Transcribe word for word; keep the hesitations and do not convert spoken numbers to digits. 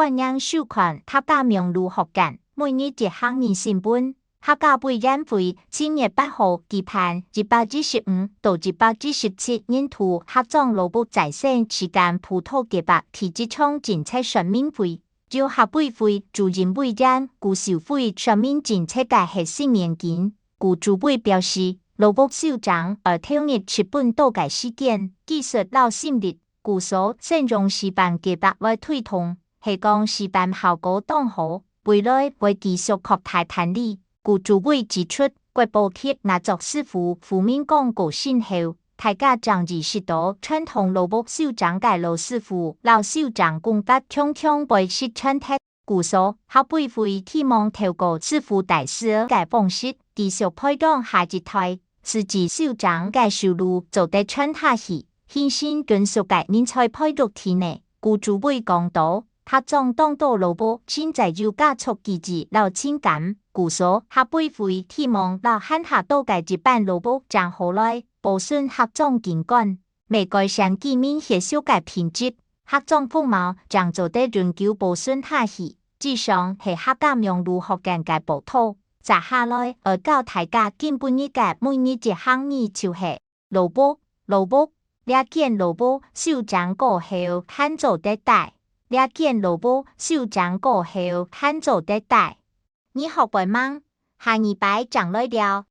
歡迎收看客家網路學院每日一客語新聞。客家委員會七月八號舉辦一百一十五到一百一十七年度客庄老屋再生試驗輔導計畫第一場政策說明會，由客委會主任委員古秀惠說明政策个核心願景。古主委表示，老屋修整愛投入成本多个時間、技術摎心力， 故所先用示範計畫來推動，係講示範效果當好，未來會繼續擴大辦理。古主委指出，國保局合作師傅傅明光過身後，大家正意識到傳統老屋修整个老師傅摎修整工法常常會失傳忒。 故所，客委會希望透過師傅帶師个方式，繼續培養下一代，使之修整个手路做得傳下去，形成根熟个人才培育體系。古主委講到，客庄當多老屋承載有家族記憶摎情感，故所，客委會希望摎還較多个一般老屋整好來，保存客庄景觀。 乜改善居民歇宿个品質，客庄風貌正做得永久保存下去。以上係客家網路學院个報導，接下來愛教大家今晡日个每日一客語就係：老屋，老屋，這間老屋修整過後還做得戴，這間老屋修整過後還做得戴。你學會吂？下二擺正來尞。